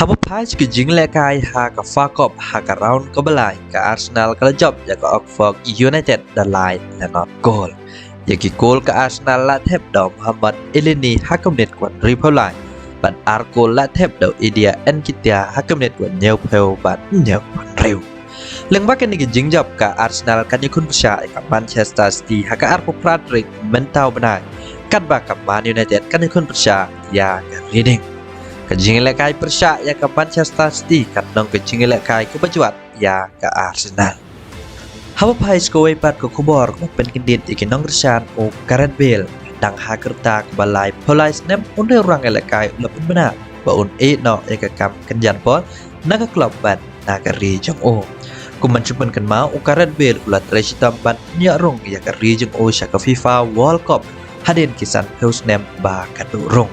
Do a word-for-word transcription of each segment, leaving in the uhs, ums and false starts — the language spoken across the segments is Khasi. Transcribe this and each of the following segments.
Haba phai sha ki jinglehkai ha ka F A Cup ha ka round kaba lai, ka Arsenal ka la jop ïa ka Oxford United da lai la nod kol. Ïa ki kol ka Arsenal la thep da u Mohamed Elneny ha ka minit kaba hynriewphew lai, bad ar kol la thep da u Eddie Nketiah ha ka minit kaba hynñiewphew bad hynñiewphew hynriew. Lyngba kine ki jingjop, ka Arsenal kan ïakhun pyrshah ïa ka Manchester City ha ka arphew phra tarik mynta u bnai, katba ka Man United kan ïakhun pyrshah ïa ka Reading. Ka jinglehkai pyrshah ïa ka Manchester City kan long ka jinglehkai kaba jwat ïa ka Arsenal. Haba phai sha kawei pat ka khubor kaba pynkyndit ïa ki nongkyrshan, u Gareth Bale dang ha ka rta kaba laiphew lai snem, u nongrangialehkai u la pynbna ba un ïeh noh ïa ka kam kynjan bol na ka klub bad na ka ri jong u. Kum ban shu pynkynmaw, u Gareth Bale u la trei shitom ban ïoh rung ïa ka ri jong u sha ka FIFA World Cup hadien ki sanphew snem ba ka duh rung.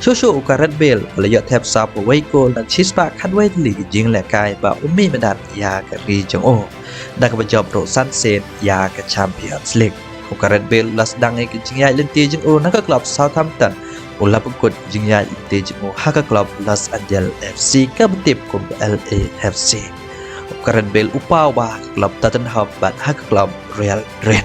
Shuh shuh u Gareth Bale u la ïoh thep sawphew wei kol na ka shispah khatwei tylli ki jinglehkai ba u mih madan ïa ka ri jong u, da kaba jop ruh san sien ïa ka Champions League. U Gareth Bale u la sdang ïa ka jingïaid lynti jong u na ka klub Southampton, u la pynkut ka jingïaid lynti jong u ha ka klub Los Angeles F C, kaba tip kum L A F C. U Gareth Bale u paw bha ha ka klub Tottenham bad ha ka klub Real Madrid.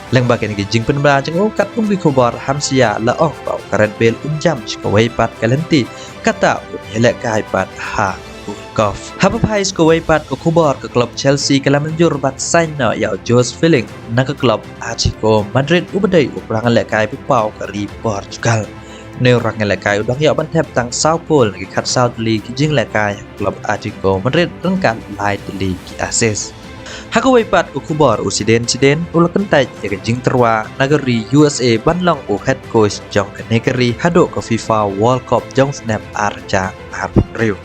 Lyngba kine ki jingpynbna jong u, katkum ki khubor hamsya la ong ba u Gareth Bale un jam sha kawei pat ka lynti, kata un ïalehkai pat ha Gold Coast. Haba phai sha kawei pat ka khubor, ka klub Chelsea ka la mynjur ban sign noh ïa u Joao Felix na ka klub Atletico Madrid, uba dei u nongrangialehkai ba paw ka ri Portugal. U nongrangialehkai u dang ïoh ban thep tang saw kol na ki khatsaw tylli ki jinglehkai ha ka klub Atletico Madrid ryngkat lai tylli ki assist. Ha kawei pat ka khubor, u Zidane Zidane u la kyntait ïa ka jingtyrwa na ka ri U S A ban long u head coach jong kane ka ri haduh ka FIFA World Cup jong u snem ar hajar arphew hynriew.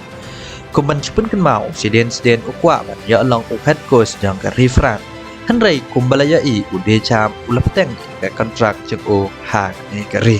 Kum ban shu pynkynmaw, u Zidane Zidane u kwah ban ïoh long u head coach jong ka ri France. Hynrei kumba la ïohi u Deschamps, u la bteng ïa ka kontrak jong u ha kane ka ri.